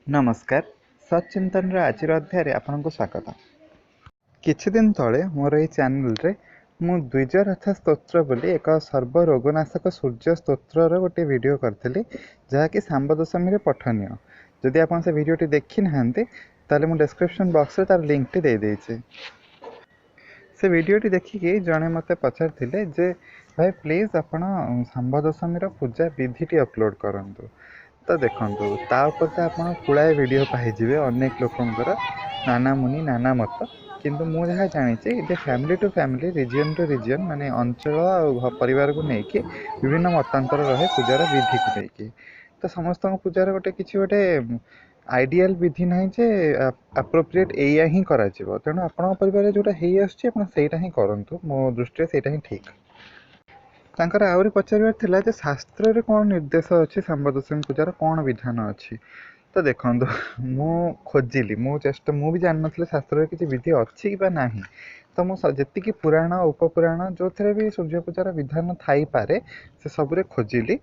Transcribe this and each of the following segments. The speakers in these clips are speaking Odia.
ନମସ୍କାର, ସତ୍ଚିନ୍ତନର ଆଜିର ଅଧ୍ୟାୟରେ ଆପଣଙ୍କୁ ସ୍ୱାଗତ। କିଛି ଦିନ ତଳେ ମୋର ଏହି ଚ୍ୟାନେଲରେ ମୁଁ ଦ୍ୱିଜରଥ ସ୍ତୋତ୍ର ବୋଲି ଏକ ସର୍ବରୋଗନାଶକ ସୂର୍ଯ୍ୟ ସ୍ତୋତ୍ରର ଗୋଟିଏ ଭିଡ଼ିଓ କରିଥିଲି, ଯାହାକି ଶାମ୍ବ ଦଶମୀରେ ପଠନୀୟ। ଯଦି ଆପଣ ସେ ଭିଡ଼ିଓଟି ଦେଖିନାହାନ୍ତି, ତାହେଲେ ମୁଁ ଡେସ୍କ୍ରିପସନ୍ ବକ୍ସରେ ତାର ଲିଙ୍କଟି ଦେଇଦେଇଛି। ସେ ଭିଡ଼ିଓଟି ଦେଖିକି ଜଣେ ମୋତେ ପଚାରିଥିଲେ ଯେ ଭାଇ ପ୍ଲିଜ୍ ଆପଣ ଶାମ୍ବ ଦଶମୀର ପୂଜା ବିଧିଟି ଅପଲୋଡ଼ କରନ୍ତୁ। ତ ଦେଖନ୍ତୁ, ତା ଉପରେ ତ ଆପଣ ପୁଳାଏ ଭିଡ଼ିଓ ପାଇଯିବେ, ଅନେକ ଲୋକଙ୍କର ନାନା ମୁନି ନାନା ମତ। କିନ୍ତୁ ମୁଁ ଯାହା ଜାଣିଛି ଯେ family to family, region to region, ମାନେ ଅଞ୍ଚଳ ଆଉ ପରିବାରକୁ ନେଇକି ବିଭିନ୍ନ ମତାନ୍ତର ରହେ ପୂଜାର ବିଧିକୁ ନେଇକି। ତ ସମସ୍ତଙ୍କ ପୂଜାର ଗୋଟେ କିଛି ଗୋଟେ ଆଇଡ଼ିଆଲ ବିଧି ନାହିଁ ଯେ ଆପ୍ରୋପ୍ରିଏଟ୍ ଏଇଆ ହିଁ କରାଯିବ। ତେଣୁ ଆପଣଙ୍କ ପରିବାରରେ ଯେଉଁଟା ହେଇ ଆସୁଛି ଆପଣ ସେଇଟା ହିଁ କରନ୍ତୁ, ମୋ ଦୃଷ୍ଟିରେ ସେଇଟା ହିଁ ଠିକ୍। ତାଙ୍କର ଆହୁରି ପଚାରିବାର ଥିଲା ଯେ ଶାସ୍ତ୍ରରେ କ'ଣ ନିର୍ଦ୍ଦେଶ ଅଛି, ଶାମ୍ବ ଦଶମୀ ପୂଜାର କ'ଣ ବିଧାନ ଅଛି। ତ ଦେଖନ୍ତୁ, ମୁଁ ଖୋଜିଲି, ମୁଁ ଚେଷ୍ଟା, ମୁଁ ବି ଜାଣିନଥିଲି ଶାସ୍ତ୍ରରେ କିଛି ବିଧି ଅଛି ବା ନାହିଁ। ତ ମୁଁ ଯେତିକି ପୁରାଣ ଉପପୁରାଣ ଯେଉଁଥିରେ ବି ସୂର୍ଯ୍ୟ ପୂଜାର ବିଧାନ ଥାଇପାରେ ସେ ସବୁରେ ଖୋଜିଲି।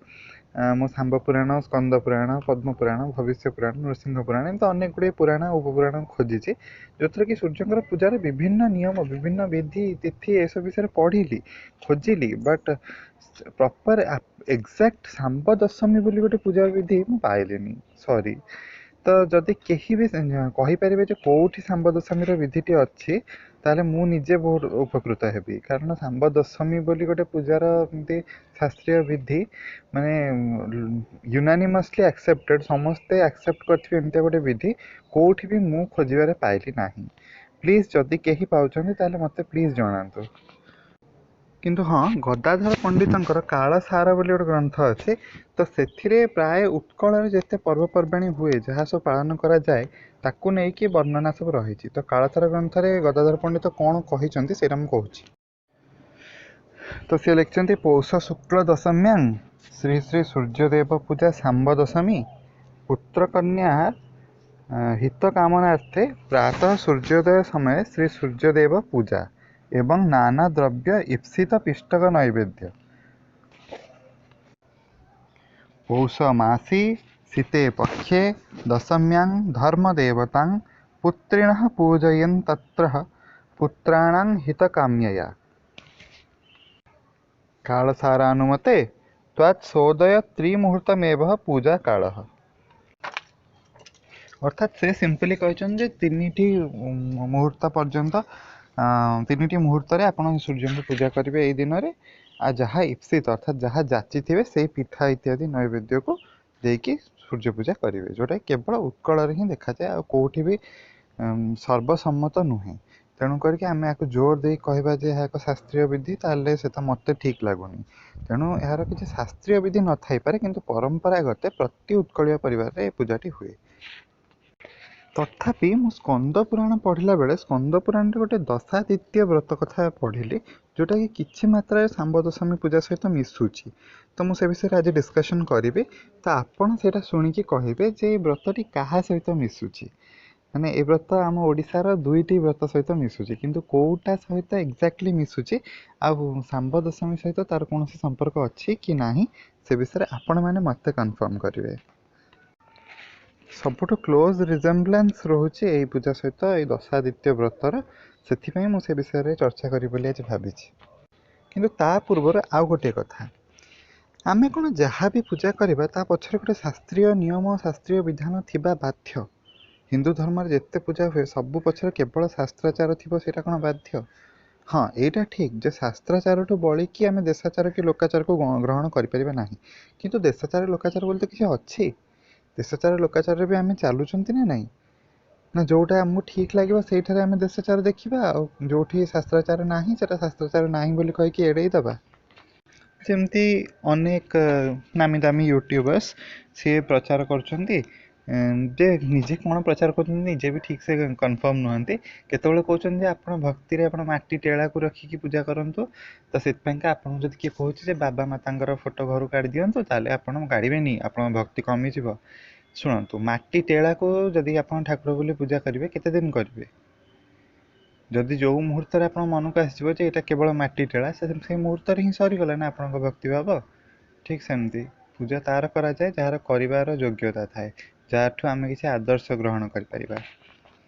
ମୁଁ ଶାମ୍ବ ପୁରାଣ, ସ୍କନ୍ଦ ପୁରାଣ, ପଦ୍ମ ପୁରାଣ, ଭବିଷ୍ୟ ପୁରାଣ, ନୃସିଂହ ପୁରାଣ, ଏମିତି ଅନେକ ଗୁଡ଼ିଏ ପୁରାଣ ଉପପୁରାଣ ଖୋଜିଛି, ଯେଉଁଥିରେ କି ସୂର୍ଯ୍ୟଙ୍କର ପୂଜାର ବିଭିନ୍ନ ନିୟମ, ବିଭିନ୍ନ ବିଧି, ତିଥି ଏସବୁ ବିଷୟରେ ପଢ଼ିଲି, ଖୋଜିଲି, ବଟ୍ ପ୍ରପର୍ ଏକ୍ଜାକ୍ଟ ଶାମ୍ବ ଦଶମୀ ବୋଲି ଗୋଟେ ପୂଜା ବିଧି ମୁଁ ପାଇଲିନି, ସରି। ତ ଯଦି କେହି ବି କହିପାରିବେ ଯେ କେଉଁଠି ଶାମ୍ବ ଦଶମୀର ବିଧିଟି ଅଛି, ତାହେଲେ ମୁଁ ନିଜେ ବହୁତ ଉପକୃତ ହେବି। କାରଣ ଶାମ୍ବ ଦଶମୀ ବୋଲି ଗୋଟେ ପୂଜାର ଏମିତି ଶାସ୍ତ୍ରୀୟ ବିଧି, ମାନେ ୟୁନାନିମସଲି ଆକ୍ସେପ୍ଟେଡ଼, ସମସ୍ତେ ଆକ୍ସେପ୍ଟ କରିଥିବେ ଏମିତିଆ ଗୋଟେ ବିଧି କେଉଁଠି ବି ମୁଁ ଖୋଜିବାରେ ପାଇଲି ନାହିଁ। ପ୍ଲିଜ୍ ଯଦି କେହି ପାଉଛନ୍ତି ତାହେଲେ ମୋତେ ପ୍ଲିଜ୍ ଜଣାନ୍ତୁ। କିନ୍ତୁ ହଁ, ଗଦାଧର ପଣ୍ଡିତଙ୍କର କାଳସାର ବୋଲି ଗୋଟେ ଗ୍ରନ୍ଥ ଅଛି, ତ ସେଥିରେ ପ୍ରାୟ ଉତ୍କଳରେ ଯେତେ ପର୍ବପର୍ବାଣୀ ହୁଏ, ଯାହା ସବୁ ପାଳନ କରାଯାଏ, ତାକୁ ନେଇକି ବର୍ଣ୍ଣନା ସବୁ ରହିଛି। ତ କାଳସାର ଗ୍ରନ୍ଥରେ ଗଦାଧର ପଣ୍ଡିତ କ'ଣ କହିଛନ୍ତି ସେଇଟା ମୁଁ କହୁଛି। ତ ସିଏ ଲେଖିଛନ୍ତି, ପୌଷ ଶୁକ୍ଳ ଦଶମ୍ୟାଂ ଶ୍ରୀ ଶ୍ରୀ ସୂର୍ଯ୍ୟଦେବ ପୂଜା ଶାମ୍ବ ଦଶମୀ ପୁତ୍ରକନ୍ୟା ହିତ କାମନାର୍ଥେ ପ୍ରାତଃ ସୂର୍ଯ୍ୟୋଦୟ ସମୟେ ଶ୍ରୀ ସୂର୍ଯ୍ୟଦେବ ପୂଜା ଏବଂ ନାନା ଦ୍ରବ୍ୟ ଇପ୍ସିତ ପିଷ୍ଟକ ନୈବେଦ୍ୟ। ପୌଷ ମାସି ଶୀତେ ପକ୍ଷେ ଦଶମ୍ୟାଂ ଧର୍ମଦେବତାଂ ପୁତ୍ରିଣଃ ପୂଜୟନ୍ ତତ୍ର ପୁତ୍ରାଣାଂ ହିତକାମ୍ୟୟା। କାଳସାରାନୁମତେ ତ୍ୱାତ୍ ସୋଦୟ ତ୍ରିମୁହୂର୍ତ୍ତମେବ ପୂଜା କାଳଃ। ଅର୍ଥାତ୍ ସେ ସିମ୍ପଲି କହିଛନ୍ତି ଯେ ତିନିଟି ମୁହୂର୍ତ୍ତ ପର୍ଯ୍ୟନ୍ତ, ତିନିଟି ମୁହୂର୍ତ୍ତରେ ଆପଣ ସୂର୍ଯ୍ୟଙ୍କୁ ପୂଜା କରିବେ ଏଇ ଦିନରେ, ଆଉ ଯାହା ଇପ୍ସିତ ଅର୍ଥାତ୍ ଯାହା ଯାଚିଥିବେ ସେଇ ପିଠା ଇତ୍ୟାଦି ନୈବେଦ୍ୟକୁ ଦେଇକି ସୂର୍ଯ୍ୟ ପୂଜା କରିବେ, ଯେଉଁଟା କେବଳ ଉତ୍କଳରେ ହିଁ ଦେଖାଯାଏ, ଆଉ କେଉଁଠି ବି ସର୍ବସମ୍ମତ ନୁହେଁ। ତେଣୁ କରିକି ଆମେ ଏହାକୁ ଜୋର ଦେଇ କହିବା ଯେ ଏହା ଏକ ଶାସ୍ତ୍ରୀୟ ବିଧି, ତାହେଲେ ସେଟା ମୋତେ ଠିକ୍ ଲାଗୁନି। ତେଣୁ ଏହାର କିଛି ଶାସ୍ତ୍ରୀୟ ବିଧି ନଥାଇପାରେ, କିନ୍ତୁ ପରମ୍ପରାଗତ ପ୍ରତି ଉତ୍କଳୀୟ ପରିବାରରେ ଏ ପୂଜାଟି ହୁଏ। ତଥାପି ମୁଁ ସ୍କନ୍ଦ ପୁରାଣ ପଢ଼ିଲା ବେଳେ ସ୍କନ୍ଦ ପୁରାଣରେ ଗୋଟେ ଦଶାଦିତ୍ୟ ବ୍ରତ କଥା ପଢ଼ିଲି, ଯେଉଁଟାକି କିଛି ମାତ୍ରାରେ ଶାମ୍ବ ଦଶମୀ ପୂଜା ସହିତ ମିଶୁଛି। ତ ମୁଁ ସେ ବିଷୟରେ ଆଜି ଡିସ୍କସନ୍ କରିବି। ତ ଆପଣ ସେଇଟା ଶୁଣିକି କହିବେ ଯେ ଏ ବ୍ରତଟି କାହା ସହିତ ମିଶୁଛି। ମାନେ ଏ ବ୍ରତ ଆମ ଓଡ଼ିଶାର ଦୁଇଟି ବ୍ରତ ସହିତ ମିଶୁଛି, କିନ୍ତୁ କେଉଁଟା ସହିତ ଏକ୍ଜାକ୍ଟଲି ମିଶୁଛି ଆଉ ଶାମ୍ବ ଦଶମୀ ସହିତ ତାର କୌଣସି ସମ୍ପର୍କ ଅଛି କି ନାହିଁ, ସେ ବିଷୟରେ ଆପଣମାନେ ମୋତେ କନଫର୍ମ କରିବେ। ସବୁଠୁ କ୍ଲୋଜ୍ ରିଜେମ୍ବଲାନ୍ସ ରହୁଛି ଏଇ ପୂଜା ସହିତ ଏଇ ଦଶାଦିତ୍ୟ ବ୍ରତର, ସେଥିପାଇଁ ମୁଁ ସେ ବିଷୟରେ ଚର୍ଚ୍ଚା କରିବି ବୋଲି ଆଜି ଭାବିଛି। କିନ୍ତୁ ତା ପୂର୍ବରୁ ଆଉ ଗୋଟିଏ କଥା, ଆମେ କ'ଣ ଯାହା ବି ପୂଜା କରିବା ତା ପଛରେ ଗୋଟେ ଶାସ୍ତ୍ରୀୟ ନିୟମ, ଶାସ୍ତ୍ରୀୟ ବିଧାନ ଥିବା ବାଧ୍ୟ? ହିନ୍ଦୁ ଧର୍ମରେ ଯେତେ ପୂଜା ହୁଏ ସବୁ ପଛରେ କେବଳ ଶାସ୍ତ୍ରାଚାର ଥିବ, ସେଇଟା କ'ଣ ବାଧ୍ୟ? ହଁ, ଏଇଟା ଠିକ୍ ଯେ ଶାସ୍ତ୍ରାଚାରଠୁ ବଳିକି ଆମେ ଦେଶାଚାର କି ଲୋକାଚାରକୁ ଗ୍ରହଣ କରିପାରିବା ନାହିଁ, କିନ୍ତୁ ଦେଶାଚାର ଲୋକାଚାର ବୋଲି ତ କିଛି ଅଛି। ଦେଶାଚାର ଲୋକାଚାରରେ ବି ଆମେ ଚାଲୁଛନ୍ତି ନା ନାହିଁ? ନା ଯେଉଁଟା ଆମକୁ ଠିକ୍ ଲାଗିବ ସେଇଠାରେ ଆମେ ଦେଶାଚାର ଦେଖିବା, ଆଉ ଯେଉଁଠି ଶାସ୍ତ୍ରାଚାର ନାହିଁ ସେଇଟା ଶାସ୍ତ୍ରାଚାର ନାହିଁ ବୋଲି କହିକି ଏଡ଼େଇ ଦେବା। ଯେମିତି ଅନେକ ନାମୀ ଦାମୀ ୟୁଟ୍ୟୁବର୍ସ ସିଏ ପ୍ରଚାର କରୁଛନ୍ତି ଯେ ନିଜେ କ'ଣ ପ୍ରଚାର କରୁଛନ୍ତି ନିଜେ ବି ଠିକ୍ ସେ କନଫର୍ମ ନୁହନ୍ତି। କେତେବେଳେ କହୁଛନ୍ତି ଯେ ଆପଣ ଭକ୍ତିରେ ଆପଣ ମାଟି ଟେଳାକୁ ରଖିକି ପୂଜା କରନ୍ତୁ, ତ ସେଥିପାଇଁକା ଆପଣଙ୍କୁ ଯଦି କିଏ କହୁଛି ଯେ ବାବା ମାତାଙ୍କର ଫଟୋ ଘରୁ କାଢ଼ି ଦିଅନ୍ତୁ, ତାହେଲେ ଆପଣ କାଢ଼ିବେନି, ଆପଣଙ୍କ ଭକ୍ତି କମିଯିବ। ଶୁଣନ୍ତୁ, ମାଟି ଟେଳାକୁ ଯଦି ଆପଣ ଠାକୁର ବୋଲି ପୂଜା କରିବେ କେତେ ଦିନ କରିବେ? ଯଦି ଯେଉଁ ମୁହୂର୍ତ୍ତରେ ଆପଣଙ୍କ ମନକୁ ଆସିଯିବ ଯେ ଏଇଟା କେବଳ ମାଟି ଟେଳା, ସେଇ ମୁହୂର୍ତ୍ତରେ ହିଁ ସରିଗଲା ନା ଆପଣଙ୍କ ଭକ୍ତିଭାବ। ଠିକ୍ ସେମିତି ପୂଜା ତାର କରାଯାଏ ଯାହାର କରିବାର ଯୋଗ୍ୟତା ଥାଏ। ଯାହାଠୁ ଆମେ କିଛି ଆଦର୍ଶ ଗ୍ରହଣ କରିପାରିବା।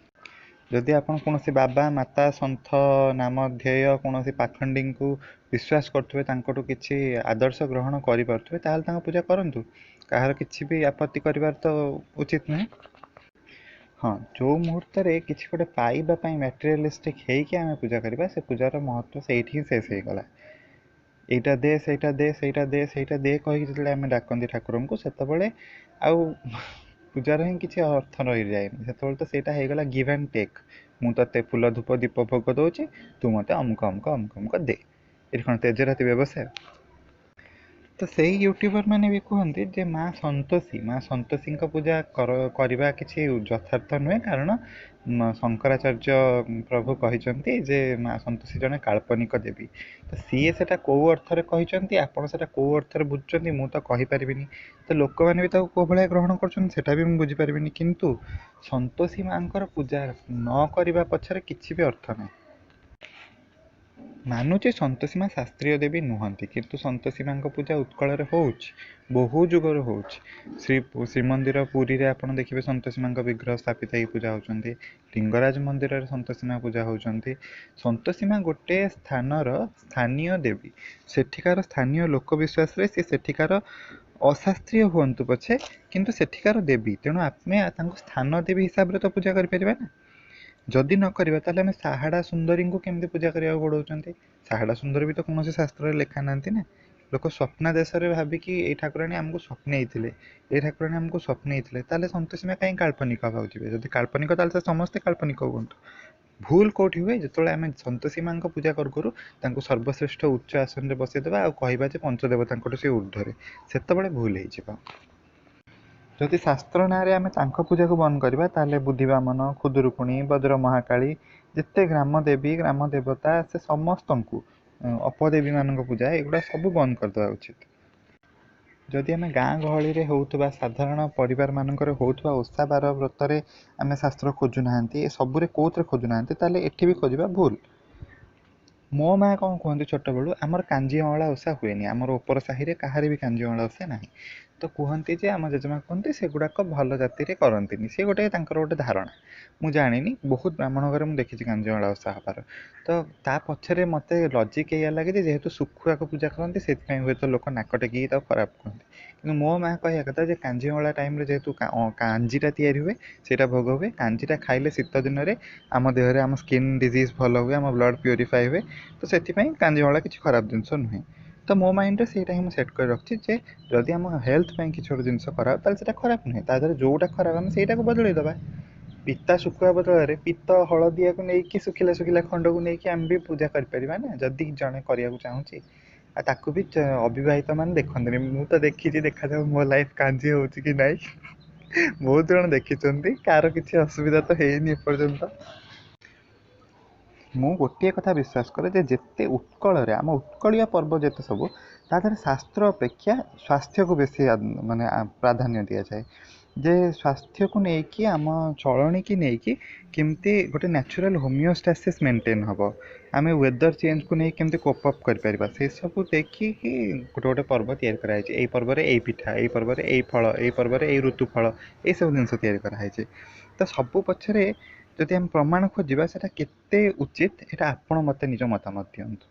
ଯଦି ଆପଣ କୌଣସି ବାବା, ମାତା, ସନ୍ଥ, ନାମଧ୍ୟେୟ କୌଣସି ପାଖଣ୍ଡୀଙ୍କୁ ବିଶ୍ୱାସ କରୁଥିବେ, ତାଙ୍କଠୁ କିଛି ଆଦର୍ଶ ଗ୍ରହଣ କରିପାରୁଥିବେ, ତାହେଲେ ତାଙ୍କ ପୂଜା କରନ୍ତୁ। କାହାର କିଛି ବି ଆପତ୍ତି କରିବାର ତ ଉଚିତ ନୁହେଁ। ହଁ, ଯେଉଁ ମୁହୂର୍ତ୍ତରେ କିଛି ଗୋଟେ ପାଇବା ପାଇଁ ମ୍ୟାଟେରିଆଲିଷ୍ଟିକ୍ ହେଇକି ଆମେ ପୂଜା କରିବା, ସେ ପୂଜାର ମହତ୍ତ୍ୱ ସେଇଠି ହିଁ ଶେଷ ହେଇଗଲା। ଏଇଟା ଦେ, ସେଇଟା ଦେ, ସେଇଟା ଦେ, ସେଇଟା ଦେ କହିକି ଯେତେବେଳେ ଆମେ ଡାକନ୍ତି ଠାକୁରଙ୍କୁ, ସେତେବେଳେ ଆଉ ପୂଜାର ହିଁ କିଛି ଅର୍ଥ ରହିଯାଏନି। ସେତେବେଳେ ତ ସେଇଟା ହେଇଗଲା ଗିଭ୍ ଆଣ୍ଡ ଟେକ୍। ମୁଁ ତୋତେ ଫୁଲ, ଧୂପ, ଦୀପ, ଭୋଗ ଦେଉଛି, ତୁ ମୋତେ ଅମୁକ ଅମୁକ ଅମୁକ ଅମୁକ ଦେ। ଏଠି କ'ଣ ତେଜରାତି ବ୍ୟବସାୟ? ତ ସେଇ ୟୁଟ୍ୟୁବର ମାନେ ବି କୁହନ୍ତି ଯେ ମା ସନ୍ତୋଷୀ, ମା ସନ୍ତୋଷୀଙ୍କ ପୂଜା କରିବା କିଛି ଯଥାର୍ଥ ନୁହେଁ, କାରଣ ଶଙ୍କରାଚାର୍ଯ୍ୟ ପ୍ରଭୁ କହିଛନ୍ତି ଯେ ମା ସନ୍ତୋଷୀ ଜଣେ କାଳ୍ପନିକ ଦେବୀ। ତ ସିଏ ସେଟା କେଉଁ ଅର୍ଥରେ କହିଛନ୍ତି, ଆପଣ ସେଟା କେଉଁ ଅର୍ଥରେ ବୁଝୁଛନ୍ତି, ମୁଁ ତ କହିପାରିବିନି। ତ ଲୋକମାନେ ବି ତାକୁ କେଉଁ ଭଳିଆ ଗ୍ରହଣ କରୁଛନ୍ତି ସେଟା ବି ମୁଁ ବୁଝିପାରିବିନି। କିନ୍ତୁ ସନ୍ତୋଷୀ ମାଙ୍କର ପୂଜା ନ କରିବା ପଛରେ କିଛି ବି ଅର୍ଥ ନାହିଁ। ମାନୁଛି ସନ୍ତୋଷୀ ମା ଶାସ୍ତ୍ରୀୟ ଦେବୀ ନୁହନ୍ତି, କିନ୍ତୁ ସନ୍ତୋଷୀ ମାଙ୍କ ପୂଜା ଉତ୍କଳରେ ହେଉଛି, ବହୁ ଯୁଗରୁ ହେଉଛି। ଶ୍ରୀମନ୍ଦିର ପୁରୀରେ ଆପଣ ଦେଖିବେ ସନ୍ତୋଷୀ ମାଙ୍କ ବିଗ୍ରହ ସ୍ଥାପିତ ହେଇ ପୂଜା ହେଉଛନ୍ତି। ଲିଙ୍ଗରାଜ ମନ୍ଦିରରେ ସନ୍ତୋଷୀ ମା ପୂଜା ହେଉଛନ୍ତି। ସନ୍ତୋଷୀ ମା ଗୋଟେ ସ୍ଥାନର ସ୍ଥାନୀୟ ଦେବୀ। ସେଠିକାର ସ୍ଥାନୀୟ ଲୋକବିଶ୍ୱାସରେ ସେ ସେଠିକାର ଅଶାସ୍ତ୍ରୀୟ ହୁଅନ୍ତୁ ପଛେ, କିନ୍ତୁ ସେଠିକାର ଦେବୀ। ତେଣୁ ଆମେ ତାଙ୍କୁ ସ୍ଥାନ ଦେବୀ ହିସାବରେ ତ ପୂଜା କରିପାରିବା ନା। ଯଦି ନ କରିବା, ତାହେଲେ ଆମେ ସାହାଡ଼ା ସୁନ୍ଦରୀଙ୍କୁ କେମିତି ପୂଜା କରିବାକୁ ଗୋଡ଼ଉଛନ୍ତି? ସାହାଡ଼ା ସୁନ୍ଦରୀ ବି ତ କୌଣସି ଶାସ୍ତ୍ରରେ ଲେଖା ନାହାନ୍ତି ନା। ଲୋକ ସ୍ୱପ୍ନାଦେଶରେ ଭାବିକି ଏଇ ଠାକୁରାଣୀ ଆମକୁ ସ୍ୱପ୍ନେଇଥିଲେ, ଏଇ ଠାକୁରାଣୀ ଆମକୁ ସ୍ୱପ୍ନେଇଥିଲେ, ତାହେଲେ ସନ୍ତୋଷୀ ମା କାହିଁ କାଳ୍ପନିକ ହେବାକୁ ଯିବେ? ଯଦି କାଳ୍ପନିକ, ତାହେଲେ ତ ସମସ୍ତେ କାଳ୍ପନିକ ହୁଅନ୍ତୁ। ଭୁଲ କେଉଁଠି ହୁଏ? ଯେତେବେଳେ ଆମେ ସନ୍ତୋଷୀ ମାଙ୍କ ପୂଜା କରୁ କରୁ ତାଙ୍କୁ ସର୍ବଶ୍ରେଷ୍ଠ ଉଚ୍ଚ ଆସନରେ ବସେଇଦେବା ଆଉ କହିବା ଯେ ପଞ୍ଚଦେବତାଙ୍କଠୁ ସେ ଉର୍ଦ୍ଧ୍ୱରେ, ସେତେବେଳେ ଭୁଲ ହେଇଯିବ। ଯଦି ଶାସ୍ତ୍ର ନାଁରେ ଆମେ ତାଙ୍କ ପୂଜାକୁ ବନ୍ଦ କରିବା, ତାହେଲେ ବୁଦ୍ଧିବାମନ, ଖୁଦୁରୁକୁଣୀ, ବଜ୍ର ମହାକାଳୀ, ଯେତେ ଗ୍ରାମ ଦେବୀ, ଗ୍ରାମ ଦେବତା, ସେ ସମସ୍ତଙ୍କୁ, ଅପଦେବୀମାନଙ୍କ ପୂଜା, ଏଗୁଡ଼ା ସବୁ ବନ୍ଦ କରିଦେବା ଉଚିତ। ଯଦି ଆମେ ଗାଁ ଗହଳିରେ ହେଉଥିବା, ସାଧାରଣ ପରିବାରମାନଙ୍କରେ ହେଉଥିବା ଓଷା ବାର ବ୍ରତରେ ଆମେ ଶାସ୍ତ୍ର ଖୋଜୁନାହାନ୍ତି, ଏ ସବୁରେ କେଉଁଥିରେ ଖୋଜୁନାହାନ୍ତି, ତାହେଲେ ଏଠି ବି ଖୋଜିବା ଭୁଲ। ମୋ ମା କ'ଣ କୁହନ୍ତି, ଛୋଟବେଳୁ ଆମର କାଞ୍ଜି ଅଁଳା ଓଷା ହୁଏନି, ଆମର ଉପର ସାହିରେ କାହାରି ବି କାଞ୍ଜି ଅଁଳା ଓଷା ନାହିଁ। ତ କୁହନ୍ତି ଯେ ଆମ ଜେଜେମା କୁହନ୍ତି ସେଗୁଡ଼ାକ ଭଲ ଜାତିରେ କରନ୍ତିନି, ସେ ଗୋଟେ ତାଙ୍କର ଗୋଟେ ଧାରଣା। ମୁଁ ଜାଣିନି, ବହୁତ ବ୍ରାହ୍ମଣ ଘରେ ମୁଁ ଦେଖିଛି କାଞ୍ଜି ଅଁଳା ଓଷା ହେବାର। ତ ତା ପଛରେ ମୋତେ ଲଜିକ୍ ଏଇଆ ଲାଗେ ଯେ ଯେହେତୁ ଶୁଖୁଆକୁ ପୂଜା କରନ୍ତି, ସେଥିପାଇଁ ହୁଏତ ଲୋକ ନାକ ଟେକିକି ତାକୁ ଖରାପ କୁହନ୍ତି। କିନ୍ତୁ ମୋ ମା କହିବା କଥା ଯେ କାଞ୍ଜି ଅଁଳା ଟାଇମ୍ରେ ଯେହେତୁ କାଞ୍ଜିଟା ତିଆରି ହୁଏ, ସେଇଟା ଭୋଗ ହୁଏ। କାଞ୍ଜିଟା ଖାଇଲେ ଶୀତ ଦିନରେ ଆମ ଦେହରେ ଆମ ସ୍କିନ୍ ଡିଜିଜ୍ ଭଲ ହୁଏ, ଆମ ବ୍ଲଡ଼ ପ୍ୟୁରିଫାଏ ହୁଏ। ତ ସେଥିପାଇଁ କାଞ୍ଜି ଅଁଳା କିଛି ଖରାପ ଜିନିଷ ନୁହେଁ। ତ ମୋ ମାଇଣ୍ଡରେ ସେଇଟା ହିଁ ମୁଁ ସେଟ୍ କରି ରଖିଛି ଯେ ଯଦି ଆମ ହେଲ୍ଥ ପାଇଁ କିଛି ଗୋଟେ ଜିନିଷ ଖରାପ, ତାହେଲେ ସେଇଟା ଖରାପ ନୁହେଁ। ତା ଦେହରେ ଯେଉଁଟା ଖରାପ ଆମେ ସେଇଟାକୁ ବଦଳେଇ ଦେବା। ପିତା ଶୁଖୁଆ ବଦଳରେ ପିତ ହଳଦିଆକୁ ନେଇକି ଶୁଖିଲା ଶୁଖିଲା ଖଣ୍ଡକୁ ନେଇକି ଆମେ ବି ପୂଜା କରିପାରିବା ନା, ଯଦି ଜଣେ କରିବାକୁ ଚାହୁଁଛି। ଆଉ ତାକୁ ବି ଅବିବାହିତ ମାନେ ଦେଖନ୍ତିନି। ମୁଁ ତ ଦେଖିଛି, ଦେଖାଯାଉ ମୋ ଲାଇଫ୍ କାଞ୍ଜି ହେଉଛି କି ନାହିଁ। ବହୁତ ଜଣ ଦେଖିଛନ୍ତି, କାହାର କିଛି ଅସୁବିଧା ତ ହେଇନି ଏପର୍ଯ୍ୟନ୍ତ। ମୁଁ ଗୋଟିଏ କଥା ବିଶ୍ୱାସ କରେ ଯେ ଯେତେ ଉତ୍କଳରେ ଆମ ଉତ୍କଳୀୟ ପର୍ବ ଯେତେ ସବୁ, ତା ଦେହରେ ଶାସ୍ତ୍ର ଅପେକ୍ଷା ସ୍ୱାସ୍ଥ୍ୟକୁ ବେଶୀ ମାନେ ପ୍ରାଧାନ୍ୟ ଦିଆଯାଏ। ଯେ ସ୍ୱାସ୍ଥ୍ୟକୁ ନେଇକି, ଆମ ଚଳଣିକି ନେଇକି କେମିତି ଗୋଟେ ନ୍ୟାଚୁରାଲ୍ ହୋମିଓଷ୍ଟାସିସ୍ ମେଣ୍ଟେନ୍ ହେବ, ଆମେ ୱେଦର୍ ଚେଞ୍ଜକୁ ନେଇ କେମିତି କୋପ୍ ଅପ୍ କରିପାରିବା, ସେସବୁ ଦେଖିକି ଗୋଟେ ଗୋଟେ ପର୍ବ ତିଆରି କରାହେଇଛି। ଏଇ ପର୍ବରେ ଏଇ ପିଠା, ଏଇ ପର୍ବରେ ଏଇ ଫଳ, ଏଇ ପର୍ବରେ ଏଇ ଋତୁ ଫଳ, ଏଇସବୁ ଜିନିଷ ତିଆରି କରାହେଇଛି। ତ ସବୁ ପଛରେ ଯଦି ଆମେ ପ୍ରମାଣ ଖୋଜିବା, ସେଇଟା କେତେ ଉଚିତ, ଏଇଟା ଆପଣ ମୋତେ ନିଜ ମତାମତ ଦିଅନ୍ତୁ।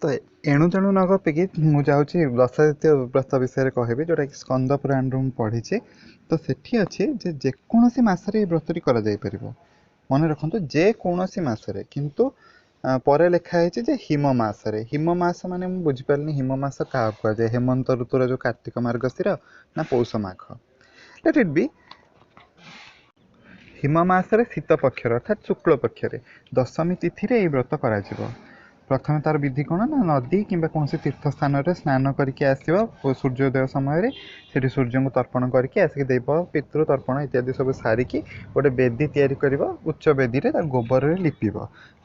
ତ ଏଣୁ ତେଣୁ ନ ଗପିକି ମୁଁ ଯାଉଛି ଦଶାଦିତ୍ୟ ବ୍ରତ ବିଷୟରେ କହିବି, ଯେଉଁଟାକି ସ୍କନ୍ଦ ପୁରାଣରୁ ମୁଁ ପଢ଼ିଛି। ତ ସେଠି ଅଛି ଯେ ଯେକୌଣସି ମାସରେ ଏଇ ବ୍ରତଟି କରାଯାଇପାରିବ। ମନେ ରଖନ୍ତୁ, ଯେକୌଣସି ମାସରେ, କିନ୍ତୁ ପରେ ଲେଖା ହେଇଛି ଯେ ହିମ ମାସରେ। ହିମ ମାସ ମାନେ ମୁଁ ବୁଝିପାରିଲିନି ହିମ ମାସ କାହାକୁ କୁହାଯାଏ, ହେମନ୍ତ ଋତୁର ଯେଉଁ କାର୍ତ୍ତିକ ମାର୍ଗଶିର ନା ପୌଷ ମାଘ? ଲେଟ୍ ଇଟ୍ ବି। ହିମ ମାସରେ ଶୀତ ପକ୍ଷରେ, ଅର୍ଥାତ୍ ଶୁକ୍ଳ ପକ୍ଷରେ ଦଶମୀ ତିଥିରେ ଏଇ ବ୍ରତ କରାଯିବ। ପ୍ରଥମେ ତାର ବିଧି କ'ଣ ନା ନଦୀ କିମ୍ବା କୌଣସି ତୀର୍ଥ ସ୍ଥାନରେ ସ୍ନାନ କରିକି ଆସିବ ସୂର୍ଯ୍ୟୋଦୟ ସମୟରେ, ସେଠି ସୂର୍ଯ୍ୟଙ୍କୁ ତର୍ପଣ କରିକି ଆସିକି ଦେବ ପିତୃ ତର୍ପଣ ଇତ୍ୟାଦି ସବୁ ସାରିକି ଗୋଟେ ବେଦୀ ତିଆରି କରିବ। ଉଚ୍ଚ ବେଦୀରେ ତାକୁ ଗୋବରରେ ଲିପିବ,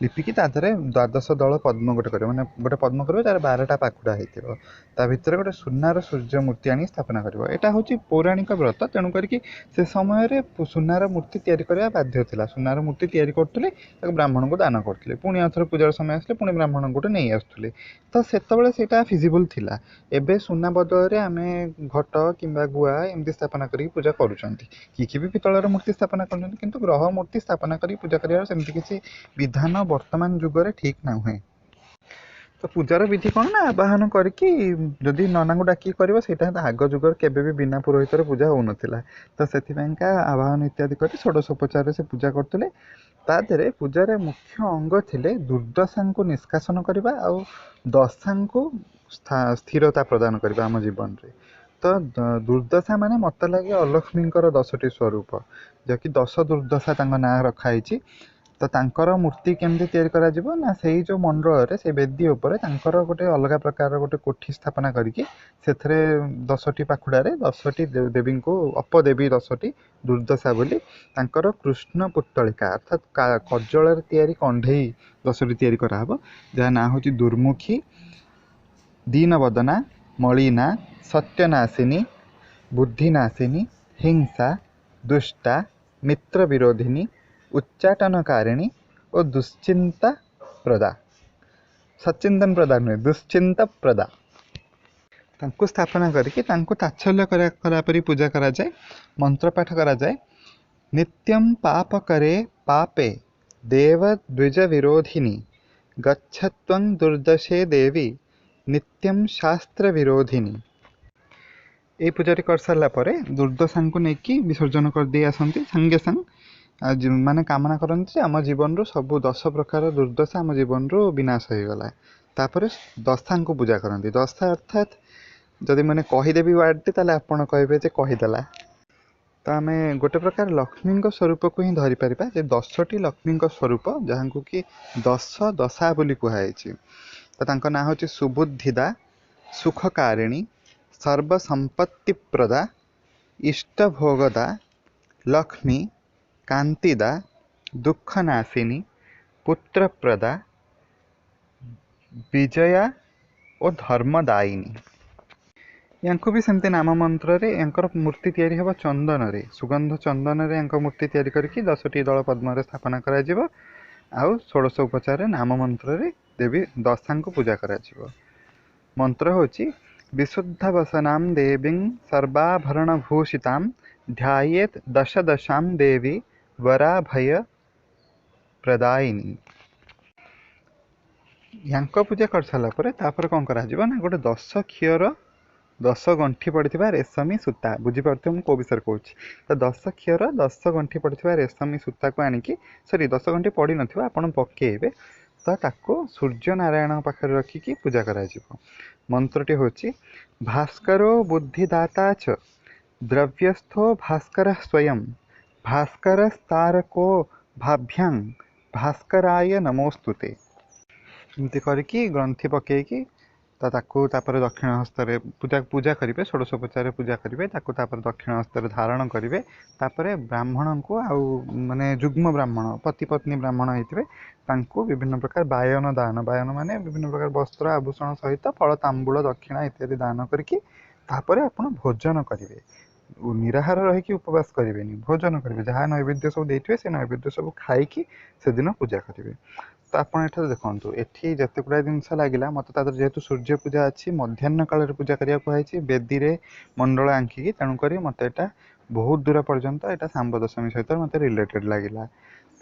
ଲିପିକି ତା ଦେହରେ ଦ୍ୱାଦଶ ଦଳ ପଦ୍ମ ଗୋଟେ କରିବ, ମାନେ ଗୋଟେ ପଦ୍ମ କରିବ ତାର 12ଟା ପାଖୁଡ଼ା ହେଇଥିବ, ତା ଭିତରେ ଗୋଟେ ସୁନାର ସୂର୍ଯ୍ୟ ମୂର୍ତ୍ତି ଆଣିକି ସ୍ଥାପନା କରିବ। ଏଇଟା ହେଉଛି ପୌରାଣିକ ବ୍ରତ, ତେଣୁ କରିକି ସେ ସମୟରେ ସୁନାର ମୂର୍ତ୍ତି ତିଆରି କରିବା ବାଧ୍ୟ ଥିଲା। ସୁନାର ମୂର୍ତ୍ତି ତିଆରି କରୁଥିଲେ, ତାକୁ ବ୍ରାହ୍ମଣଙ୍କୁ ଦାନ କରୁଥିଲେ, ପୁଣି ଆଉ ଥରେ ପୂଜାର ସମୟ ଆସିଲେ ପୁଣି ବ୍ରାହ୍ମଣଙ୍କଠୁ ନେଇ ଆସୁଥିଲେ। ତ ସେତେବେଳେ ସେଇଟା ଫିଜିବୁଲ୍ ଥିଲା। ଏବେ ସୁନା ବଦଳରେ ଆମେ ଘଟ, କିମ୍ବା ଗୁଆ ଏମିତି ସ୍ଥାପନା କରିକି ପୂଜା କରୁଛନ୍ତି। କିଏ କିଏ ବି ପିତ୍ତଳର ମୂର୍ତ୍ତି ସ୍ଥାପନା କରୁଛନ୍ତି, କିନ୍ତୁ ଗ୍ରହ ମୂର୍ତ୍ତି ସ୍ଥାପନା କରି ପୂଜା କରିବାର ସେମିତି କିଛି ବିଧାନ ବର୍ତ୍ତମାନ ଯୁଗରେ ଠିକ୍ ନୁହେଁ। ତ ପୂଜାର ବିଧି କ'ଣ ନା, ଆବାହନ କରିକି ଯଦି ନନାଙ୍କୁ ଡାକିକି କରିବ ସେଇଟା। ଆଗ ଯୁଗରେ କେବେ ବି ବିନା ପୁରୋହିତରେ ପୂଜା ହେଉନଥିଲା, ତ ସେଥିପାଇଁକା ଆବାହନ ଇତ୍ୟାଦି କରି ଷୋଡ଼ଶ ଉପଚାରରେ ସେ ପୂଜା କରୁଥିଲେ। ତା ଦେହରେ ପୂଜାରେ ମୁଖ୍ୟ ଅଙ୍ଗ ଥିଲେ ଦୁର୍ଦ୍ଦଶାଙ୍କୁ ନିଷ୍କାସନ କରିବା ଆଉ ଦଶାଙ୍କୁ ସ୍ଥିରତା ପ୍ରଦାନ କରିବା ଆମ ଜୀବନରେ। ତ ଦୁର୍ଦ୍ଦଶା ମାନେ ମୋତେ ଲାଗେ ଅଲକ୍ଷ୍ମୀଙ୍କର 10ଟି ସ୍ୱରୂପ, ଯାହାକି ଦଶ ଦୁର୍ଦ୍ଦଶା ତାଙ୍କ ନାଁ ରଖାହେଇଛି। ତ ତାଙ୍କର ମୂର୍ତ୍ତି କେମିତି ତିଆରି କରାଯିବ ନା, ସେଇ ଯେଉଁ ମଣ୍ଡଳରେ, ସେଇ ବେଦୀ ଉପରେ ତାଙ୍କର ଗୋଟେ ଅଲଗା ପ୍ରକାରର ଗୋଟେ କୋଠି ସ୍ଥାପନା କରିକି ସେଥିରେ 10ଟି ପାଖୁଡ଼ାରେ 10ଟି ଦେବୀଙ୍କୁ, ଅପଦେବୀ 10ଟି ଦୁର୍ଦ୍ଦଶା ବୋଲି ତାଙ୍କର କୃଷ୍ଣ ପୁତ୍ତଳିକା, ଅର୍ଥାତ୍ କଜଳରେ ତିଆରି କଣ୍ଢେଇ 10ଟି ତିଆରି କରାହେବ, ଯାହା ନାଁ ହେଉଛି ଦୁର୍ମୁଖୀ, ଦୀନବଦନା, ମଳିନା, ସତ୍ୟନାଶିନୀ, ବୁଦ୍ଧିନାଶିନୀ, ହିଂସା, ଦୁଷ୍ଟା, ମିତ୍ର ବିରୋଧିନୀ, ଉଚ୍ଚାଟନକାରିଣୀ ଓ ଦୁଶ୍ଚିନ୍ତା ପ୍ରଦା। ସଚିନ୍ତନ ପ୍ରଦା ନୁହେଁ, ଦୁଶ୍ଚିନ୍ତା ପ୍ରଦା। ତାଙ୍କୁ ସ୍ଥାପନା କରିକି ତାଙ୍କୁ ତାଚ୍ଛଲ୍ୟ କଲା ପରି ପୂଜା କରାଯାଏ, ମନ୍ତ୍ରପାଠ କରାଯାଏ। ନିତ୍ୟಂ ପାପ କରେ ପାପେ ଦେବ ଦ୍ୱିଜ ବିରୋଧିନୀ ଗଚ୍ଛତ୍ୱଂ ଦୁର୍ଦଶେ ଦେବୀ ନିତ୍ୟಂ ଶାସ୍ତ୍ର ବିରୋଧିନୀ। ଏଇ ପୂଜାଟି କରିସାରିଲା ପରେ ଦୁର୍ଦ୍ଦଶାଙ୍କୁ ନେଇକି ବିସର୍ଜନ କରିଦେଇ ଆସନ୍ତି ସାଙ୍ଗେ ସାଙ୍ଗେ। ମାନେ କାମନା କରନ୍ତି ଯେ ଆମ ଜୀବନରୁ ସବୁ 10 ପ୍ରକାର ଦୁର୍ଦ୍ଦଶା ଆମ ଜୀବନରୁ ବିନାଶ ହୋଇଗଲା। ତାପରେ ଦଶାଙ୍କୁ ପୂଜା କରନ୍ତି। ଦଶା ଅର୍ଥାତ୍ ଯଦି ମାନେ କହିଦେବି ୱାର୍ଡ଼ଟି, ତାହେଲେ ଆପଣ କହିବେ ଯେ କହିଦେଲା। ତ ଆମେ ଗୋଟେ ପ୍ରକାର ଲକ୍ଷ୍ମୀଙ୍କ ସ୍ୱରୂପକୁ ହିଁ ଧରିପାରିବା ଯେ 10ଟି ଲକ୍ଷ୍ମୀଙ୍କ ସ୍ୱରୂପ, ଯାହାଙ୍କୁ କି ଦଶ ଦଶା ବୋଲି କୁହାଯାଇଛି। ତ ତାଙ୍କ ନାଁ ହେଉଛି ସୁବୁଦ୍ଧିଦା, ସୁଖକାରିଣୀ, ସର୍ବସମ୍ପତ୍ତିପ୍ରଦା, ଇଷ୍ଟଭୋଗଦା, ଲକ୍ଷ୍ମୀ, କାନ୍ତିଦା, ଦୁଃଖନାଶିନୀ, ପୁତ୍ରପ୍ରଦା, ବିଜୟା ଓ ଧର୍ମଦାୟିନୀ। ୟାଙ୍କୁ ବି ସେମିତି ନାମ ମନ୍ତ୍ରରେ ୟାଙ୍କର ମୂର୍ତ୍ତି ତିଆରି ହେବ ଚନ୍ଦନରେ, ସୁଗନ୍ଧ ଚନ୍ଦନରେ ୟାଙ୍କ ମୂର୍ତ୍ତି ତିଆରି କରିକି 10ଟି ଦଳ ପଦ୍ମରେ ସ୍ଥାପନା କରାଯିବ ଆଉ ଷୋଡ଼ଶ ଉପଚାରରେ ନାମ ମନ୍ତ୍ରରେ ଦେବୀ ଦଶାଙ୍କୁ ପୂଜା କରାଯିବ। ମନ୍ତ୍ର ହେଉଛି ବିଶୁଦ୍ଧ ବସନାಂ ଦେବୀଂ ସର୍ବାଭରଣ ଭୂଷିତାಂ ଧ୍ୟାୟେତ୍ ଦଶ ଦଶାಂ ଦେବୀ ବରାଭୟ ପ୍ରଦାୟିନୀ। ୟାଙ୍କ ପୂଜା କରିସାରିଲା ପରେ ତାପରେ କ'ଣ କରାଯିବ ନା, ଗୋଟେ 10 କ୍ଷୀର 10 ଗଣ୍ଠି ପଡ଼ିଥିବା ରେଶମୀ ସୂତା, ବୁଝିପାରୁଥିବ ମୁଁ କେଉଁ ବିଷୟରେ କହୁଛି। ତ 10 କ୍ଷୀର 10 ଗଣ୍ଠି ପଡ଼ିଥିବା ରେଶମୀ ସୂତାକୁ ଆଣିକି, ସରି 10 ଗଣ୍ଠି ପଡ଼ିନଥିବ, ଆପଣ ପକେଇବେ, ତ ତାକୁ ସୂର୍ଯ୍ୟନାରାୟଣଙ୍କ ପାଖରେ ରଖିକି ପୂଜା କରାଯିବ। ମନ୍ତ୍ରଟି ହେଉଛି ଭାସ୍କରୋ ବୁଦ୍ଧିଦାତା ଚ ଦ୍ରବ୍ୟସ୍ଥୋ ଭାସ୍କର ସ୍ୱୟଂ ଭାସ୍କରସ୍ତାରକୋ ଭାଭ୍ୟାଂ ଭାସ୍କରାୟ ନମୋସ୍ତୁତେ। ଏମିତି କରିକି ଗ୍ରନ୍ଥି ପକେଇକି ତ ତାକୁ ତାପରେ ଦକ୍ଷିଣ ହସ୍ତରେ ପୂଜା କରିବେ, ଷୋଡ଼ଶ ଉପଚାରରେ ପୂଜା କରିବେ ତାକୁ। ତାପରେ ଦକ୍ଷିଣ ହସ୍ତରେ ଧାରଣ କରିବେ। ତାପରେ ବ୍ରାହ୍ମଣଙ୍କୁ, ଆଉ ମାନେ ଯୁଗ୍ମ ବ୍ରାହ୍ମଣ, ପତି ପତ୍ନୀ ବ୍ରାହ୍ମଣ ହେଇଥିବେ, ତାଙ୍କୁ ବିଭିନ୍ନ ପ୍ରକାର ବାୟନ ଦାନ, ବାୟନ ମାନେ ବିଭିନ୍ନ ପ୍ରକାର ବସ୍ତ୍ର ଆଭୂଷଣ ସହିତ ଫଳ ତାମ୍ବୁଳ ଦକ୍ଷିଣା ଇତ୍ୟାଦି ଦାନ କରିକି ତାପରେ ଆପଣ ଭୋଜନ କରିବେ। ନିରାହାର ରହିକି ଉପବାସ କରିବେନି, ଭୋଜନ କରିବେ। ଯାହା ନୈବେଦ୍ୟ ସବୁ ଦେଇଥିବେ ସେ ନୈବେଦ୍ୟ ସବୁ ଖାଇକି ସେଦିନ ପୂଜା କରିବେ। ତ ଆପଣ ଏଠାରେ ଦେଖନ୍ତୁ, ଏଠି ଯେତେ ଗୁଡ଼ାଏ ଜିନିଷ ଲାଗିଲା ମୋତେ, ତା ଦେହରେ ଯେହେତୁ ସୂର୍ଯ୍ୟ ପୂଜା ଅଛି, ମଧ୍ୟାହ୍ନ କାଳରେ ପୂଜା କରିବାକୁ କୁହାଯାଇଛି ବେଦୀରେ ମଣ୍ଡଳ ଆଙ୍କିକି, ତେଣୁକରି ମୋତେ ଏଇଟା ବହୁତ ଦୂର ପର୍ଯ୍ୟନ୍ତ ଏଇଟା ଶାମ୍ବ ଦଶମୀ ସହିତ ମୋତେ ରିଲେଟେଡ଼୍ ଲାଗିଲା।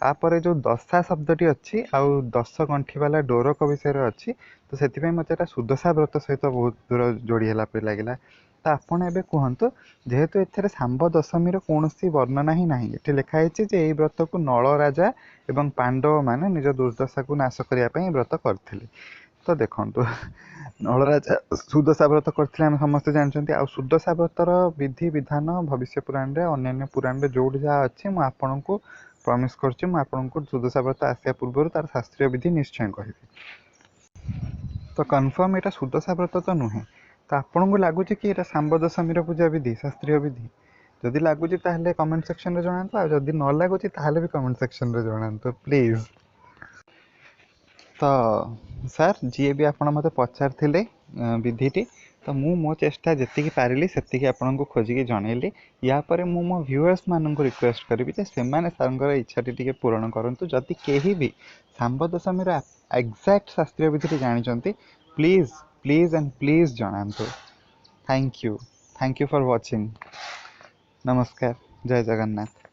ତାପରେ ଯେଉଁ ଦଶା ଶବ୍ଦଟି ଅଛି ଆଉ 10 ଗଣ୍ଠି ବାଲା ଡୋରକ ବିଷୟରେ ଅଛି, ତ ସେଥିପାଇଁ ମୋତେ ଏଇଟା ସୁଦଶା ବ୍ରତ ସହିତ ବହୁତ ଦୂର ଯୋଡ଼ି ହେଲା ପରି ଲାଗିଲା। ତ ଆପଣ ଏବେ କୁହନ୍ତୁ, ଯେହେତୁ ଏଥିରେ ଶାମ୍ବ ଦଶମୀର କୌଣସି ବର୍ଣ୍ଣନା ହିଁ ନାହିଁ, ଏଠି ଲେଖା ହେଇଛି ଯେ ଏଇ ବ୍ରତକୁ ନଳ ରାଜା ଏବଂ ପାଣ୍ଡବମାନେ ନିଜ ଦୁର୍ଦ୍ଦଶାକୁ ନାଶ କରିବା ପାଇଁ ଏ ବ୍ରତ କରିଥିଲେ। ତ ଦେଖନ୍ତୁ, ନଳ ରାଜା ସୁଦଶା ବ୍ରତ କରିଥିଲେ ଆମେ ସମସ୍ତେ ଜାଣିଛନ୍ତି। ଆଉ ସୁଦଶା ବ୍ରତର ବିଧି ବିଧାନ ଭବିଷ୍ୟ ପୁରାଣରେ, ଅନ୍ୟାନ୍ୟ ପୁରାଣରେ ଯେଉଁଠି ଯାହା ଅଛି, ମୁଁ ଆପଣଙ୍କୁ ପ୍ରମିସ୍ କରୁଛି ମୁଁ ଆପଣଙ୍କୁ ସୁଦଶା ବ୍ରତ ଆସିବା ପୂର୍ବରୁ ତାର ଶାସ୍ତ୍ରୀୟ ବିଧି ନିଶ୍ଚୟ କହିବି। ତ କନଫର୍ମ ଏଇଟା ସୁଦଶା ବ୍ରତ ତ ନୁହେଁ। ତ ଆପଣଙ୍କୁ ଲାଗୁଛି କି ଏଇଟା ଶାମ୍ବ ଦଶମୀର ପୂଜା ବିଧି, ଶାସ୍ତ୍ରୀୟ ବିଧି? ଯଦି ଲାଗୁଛି ତାହେଲେ କମେଣ୍ଟ ସେକ୍ସନରେ ଜଣାନ୍ତୁ, ଆଉ ଯଦି ନ ଲାଗୁଛି ତାହେଲେ ବି କମେଣ୍ଟ ସେକ୍ସନରେ ଜଣାନ୍ତୁ ପ୍ଲିଜ୍। ତ ସାର୍, ଯିଏ ବି ଆପଣ ମୋତେ ପଚାରିଥିଲେ ବିଧିଟି, ତ ମୁଁ ମୋ ଚେଷ୍ଟା ଯେତିକି ପାରିଲି ସେତିକି ଆପଣଙ୍କୁ ଖୋଜିକି ଜଣେଇଲି। ୟା ପରେ ମୁଁ ମୋ ଭିଉଅର୍ସମାନଙ୍କୁ ରିକ୍ୱେଷ୍ଟ କରିବି ଯେ ସେମାନେ ସାର୍ଙ୍କର ଇଚ୍ଛାଟି ଟିକେ ପୂରଣ କରନ୍ତୁ। ଯଦି କେହି ବି ଶାମ୍ବ ଦଶମୀର ଏକ୍ଜାକ୍ଟ ଶାସ୍ତ୍ରୀୟ ବିଧିଟି ଜାଣିଛନ୍ତି, ପ୍ଲିଜ୍ ପ୍ଲିଜ୍ ଆଣ୍ଡ ପ୍ଲିଜ୍ ଜଣାନ୍ତୁ। Thank you, Thank you for watching. ନମସ୍କାର, ଜୟ ଜଗନ୍ନାଥ।